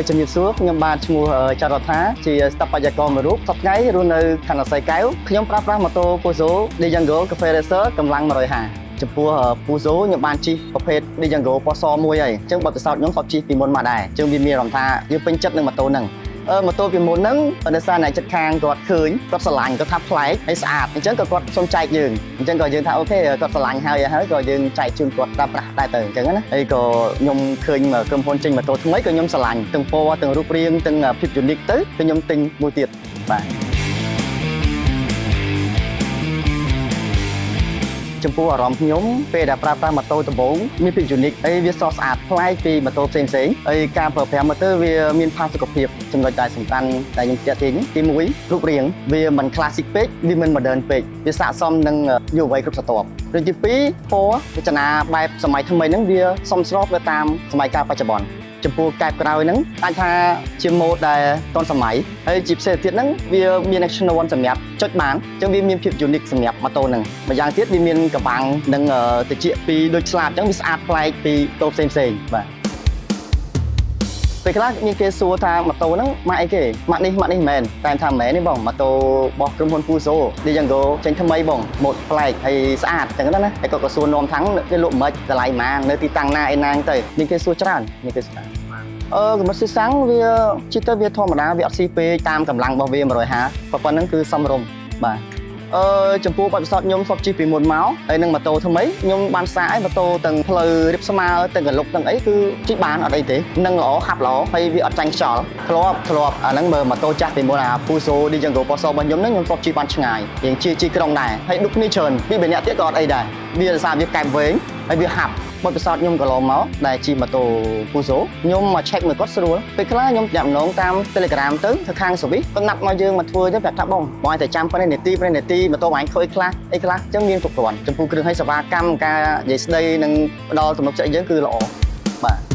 ជំរាបសួរខ្ញុំបាទឈ្មោះច័ន្ទរដ្ឋាជាស្ថាបត្យករមួយរូបសប្តាហ៍ថ្ងៃរស់នៅខណ្ឌអសីកែវខ្ញុំប្រើប្រាស់ម៉ូតូ Peugeot Django Cafe Racer កម្លាំង150ចំពោះ Peugeot ខ្ញុំបានជិះប្រភេទ Django ពណ៌សមួយហើយអញ្ចឹងបទពិសោធន៍ខ្ញុំធ្លាប់ជិះពីមុនមកដែរអញ្ចឹងវាមានអារម្មណ៍ថាយើងពេញចិត្តនឹងម៉ូតូហ្នឹងម៉ូតូពីមុនហ្នឹងដោយសារអ្នកចិត្តខាងគាត់ឃើញគាត់ស្រឡាញ់គាត់ថាប្លែកហើយស្អាតអញ្ចឹងក៏គាត់សុំចែកយើងអញ្ចឹងក៏យើងថាOK គាត់ស្រឡាញ់ហើយហើយក៏យើងចែកជូនគាត់ប្រើប្រាស់ដែរទៅអញ្ចឹងណាហើយក៏ខ្ញុំឃើញក្រុមហ៊ុនចេញម៉ូតូថ្មីក៏ខ្ញុំស្រឡាញ់ទាំងពណ៌ទាំងរូបរាងទាំងភាព unique ទៅក៏ខ្ញុំទិញមួយទៀតបាទចំពោះអារម្មណ៍ខ្ញុំពេលដែលប្រើប្រាស់ម៉ូតូដំបូងមានភាព unique ហើយវាស្រស់ស្អាតប្លែកពីម៉ូតូផ្សេងផ្សេងៗហើយការប្រើប្រាស់ម៉ូតូវាមានផាសុកភាពចំណុចដែលសំខាន់ដែលខ្ញុំទាក់ទាញទី1រូបរាងវាមិន classic ពេកវាមិន modern ពេកវាស័ក្តិសមនឹងយុវវ័យគ្រប់ស្រទាប់ឬទី2ពណ៌រចនាបែបសម័យថ្មីហ្នឹងវាសមស្របទៅតាមសម័យកាលបច្ចុប្បន្នចំពោះកែបក្រោយហ្នឹងអាចថាជាម៉ូដដែលទាន់សម័យហើយជាពិសេសទៀតហ្នឹងវាមាន action 1សម្រាប់ចុចបានអញ្ចឹងវាមានភាព unique សម្រាប់ម៉ូតូហ្នឹងម្យ៉ាងទៀតវាមានកំបាំងនិងត្រចៀកពីដូចស្លាបអញ្ចឹងវាស្អាតប្លែកពីតូផ្សេងផ្សេងៗបាទពេលខ្លះមានគេសួរថាម៉ូតូហ្នឹងម៉ាកអីគេម៉ាកនេះម៉ាកនេះមិនមែនតែថាមិនមែនទេបងម៉ូតូរបស់ក្រុមហ៊ុន Peugeot Django ចេញថ្មីបងម៉ូដប្លែកហើយស្អាតអញ្ចឹងណាហើយក៏សួរនាំថាងគេលក់មិនតម្លៃប៉ុន្មាននៅទីតាំងណាអីណាទៅមានគេសួរច្រើនមានគេសួរច្រើនកម្រិតស៊ីសាំងវាជិះទៅវាធម្មតាវាអត់ស៊ីពេកតាមកម្លាំងរបស់វា150ប៉ុណ្ណឹងគឺសមរម្យបាទចំពោះបទពិសោធន៍ខ្ញុំធ្លាប់ជិះពីមុនមកហើយនឹងម៉ូតូថ្មីខ្ញុំបានសាកឲ្យម៉ូតូទាំងផ្លូវរៀបស្មើទាំងកលុកទាំងអីគឺជិះបានអត់អីទេនឹងល្អហាប់ល្អហើយវាអត់ចាញ់ខ្យល់ធ្លាប់ធ្លាប់អាហ្នឹងមើលម៉ូតូចាស់ពីមុនអា Peugeot Django ពណ៌សរបស់ខ្ញុំហ្នឹងខ្ញុំធ្លាប់ជិះបានឆ្ងាយរៀងជិះជិះក្រុងដែរហើយឌុបគ្នាច្រើនពីរបីនាក់ទៀតក៏អត់អីដែរវាដោយសារវាកែបវែងហើយវាហាប់បទពិសោធន៍ខ្ញុំកន្លងមកដែលជិះម៉ូតូ Peugeot ខ្ញុំមក check មើលគាត់ស្រួលពេលខ្លះខ្ញុំញាក់ម្ដងតាម Telegram ទៅទៅខាង service គាត់ណាត់មកយើងមកធ្វើទៅប្រាប់ថាបងបងឲ្យតែចាំប៉ុណ្ណេះនាទីប៉ុណ្ណេះនាទីម៉ូតូបងឯងខូចខ្លះអីខ្លះអញ្ចឹងមានគ្រប់គ្រាន់ចំពោះគ្រឿងឲ្យសេវាកម្មការនិយាយស្ដីនិងផ្ដល់ទំនុកចិត្តយើងគឺល្អបាទ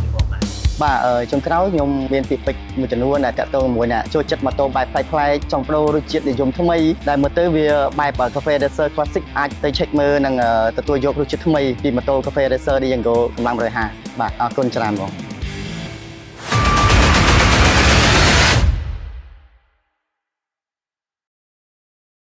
បាទចុងក្រោយខ្ញុំមានពាក្យពេចន៍មួយចំនួនដែលតាក់ទងជាមួយអ្នកចូលចិត្តម៉ូតូបែបប្លែកៗចង់ប្ដូររសជាតិនិយមថ្មីដែលមើលទៅវាបែប Cafe Racer Classic អាចទៅ check មើលនិងទទួលយករសជាតិថ្មីពីម៉ូតូ Cafe Racer Django កម្លាំង150បាទអរគុណច្រើនបង។